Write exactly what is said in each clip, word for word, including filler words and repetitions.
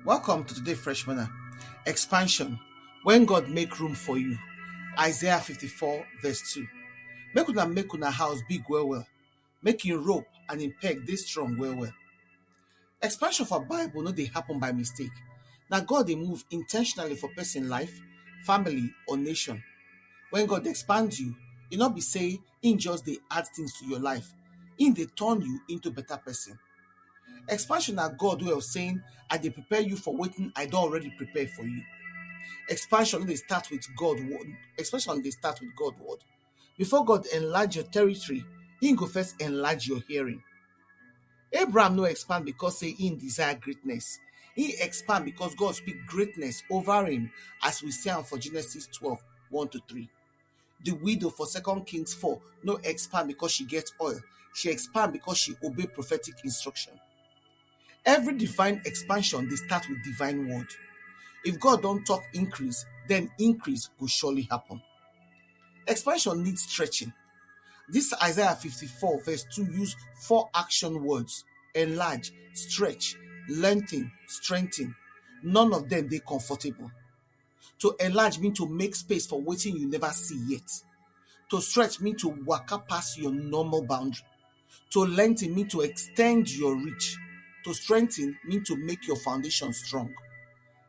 Welcome to today Fresh Manna. Expansion. When God make room for you. Isaiah fifty-four verse two. Make una make una house big well well. Make im rope and im peg dey strong well well. Expansion for Bible no dey happen by mistake. Na God dey move intentionally for person life, family or nation. When God expand you, e no be say im just dey add things to your life. Im dey turn you into better person. Expansion na God way of saying, "I dey prepare you for wetin I don already prepare for you." Expansion no dey start with God word. Expansion dey start with God word. Before God enlarge your territory, im go first enlarge your hearing. Abraham no expand because say im desire greatness. Im expand because God speak greatness over him, as we see am for Genesis twelve, one to three. The widow for Second Kings four no expand because she get oil. She expand because she obey prophetic instruction. Every divine expansion dey start with divine word. If God don talk increase, then increase go surely happen. Expansion needs stretching. This Isaiah fifty-four verse two use four action words: enlarge, stretch, lengthen, strengthen. None of them dey comfortable. To enlarge mean to make space for wetin you never see yet. To stretch mean to waka pass your normal boundary. To lengthen mean to extend your reach. To strengthen mean to make your foundation strong.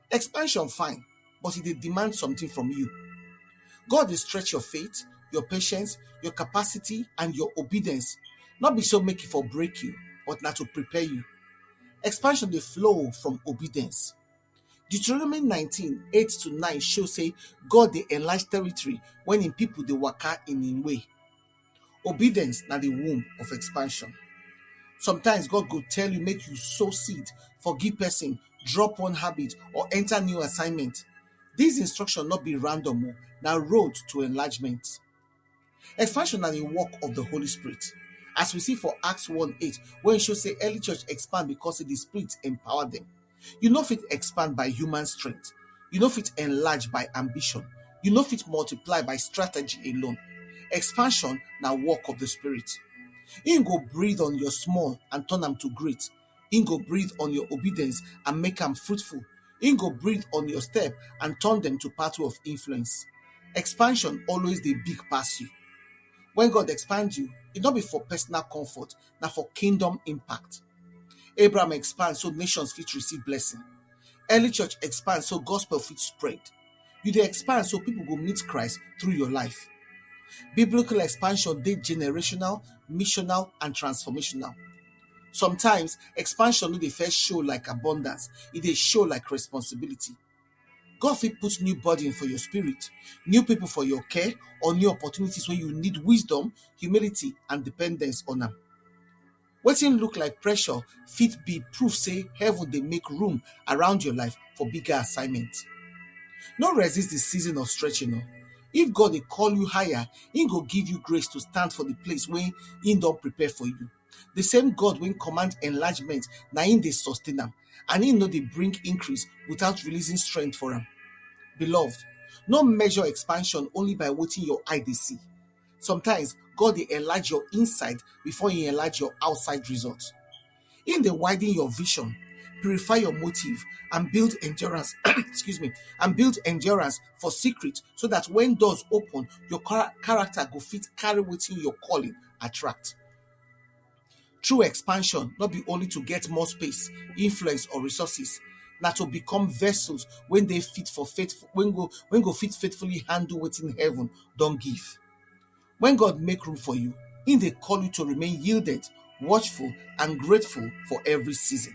Expansion fine, but e dey demand something from you. God dey stretch your faith, your patience, your capacity, and your obedience. Not be so make e for break you, but na to prepare you. Expansion dey flow from obedience. Deuteronomy nineteen, eight to nine show say God dey enlarge territory when im people dey waka in im way. Obedience na the womb of expansion. Sometimes God go tell you make you sow seed, forgive person, drop one habit, or enter new assignment. This instruction no be random o, na road to enlargement. Expansion na the work of the Holy Spirit. As we see for Acts one eight, wey show say early church expand because the Spirit empower them. You no fit expand by human strength. You no fit enlarge by ambition. You no fit multiply by strategy alone. Expansion na work of the Spirit. Im go breathe on your small and turn am to great. Im go breathe on your obedience and make am fruitful. Im go breathe on your step and turn them to pathway of influence. Expansion always dey big pass you. When God expand you, e no be for personal comfort, na for kingdom impact. Abraham expand so nations fit receive blessing. Early church expand so gospel fit spread. You dey expand so people go meet Christ through your life. Biblical expansion dey generational, missional, and transformational. Sometimes, expansion no dey first show like abundance, e dey show like responsibility. God fit put new burden for your spirit, new people for your care, or new opportunities wey you need wisdom, humility, and dependence on am. Wetin look like pressure fit be proof say heaven dey make room around your life for bigger assignment. No resist the season of stretching o. If God dey call you higher, im go give you grace to stand for the place wey im don prepare for you. The same God wey command enlargement, na im dey sustain am, and im no dey bring increase without releasing strength for am. Beloved, no measure expansion only by wetin your eye dey see. Sometimes, God dey enlarge your inside before he enlarge your outside result. Im dey widen your vision, purify your motive, and build endurance, excuse me, and build endurance for secret, so that when doors open, your chara-, character go fit carry wetin your calling attract. True expansion no be only to get more space, influence, or resources. Na to become vessels wey dey fit for faith, wey go, wey go fit faithfully handle wetin heaven don give. When God make room for you, im dey call you to remain yielded, watchful, and grateful for every season.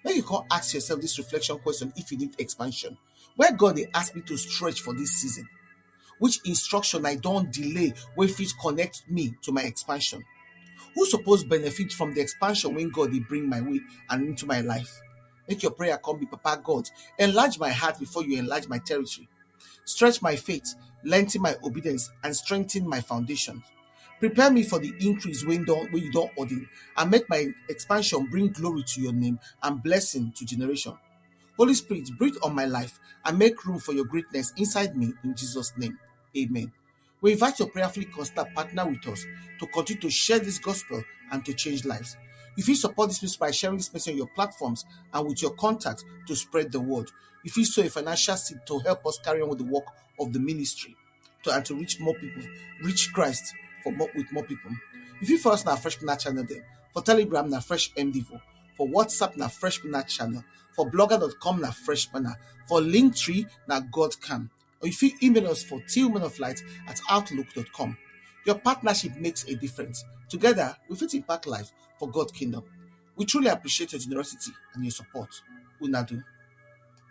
Make you come ask yourself this reflection question: if you need expansion, where God dey ask me to stretch for this season? Which instruction I don delay wey fit connect me to my expansion? Who suppose benefit from the expansion wey God dey bring my way and into my life? Make your prayer come be, "Papa God, enlarge my heart before you enlarge my territory. Stretch my faith, lengthen my obedience, and strengthen my foundation. Prepare me for the increase wey don, wey you don ordain, and make my expansion bring glory to your name and blessing to generation. Holy Spirit, breathe on my life and make room for your greatness inside me, in Jesus' name. Amen." We invite your prayerfully constant partner with us to continue to share this gospel and to change lives. You fit support this ministry by sharing this message on your platforms and with your contact to spread the word. You fit sow a financial seed to help us carry on with the work of the ministry to, and to reach more people, reach Christ for more, with more people. You fit follow us on our Fresh Manna channel dem. For Telegram na Fresh M D four. For WhatsApp na Fresh Manna channel. For blogger dot com na Fresh Manna. For Linktree na God Can. Or you fit email us for tillmanoflight at outlook dot com. Your partnership makes a difference. Together, we fit impact life for God kingdom. We truly appreciate your generosity and your support. Una do.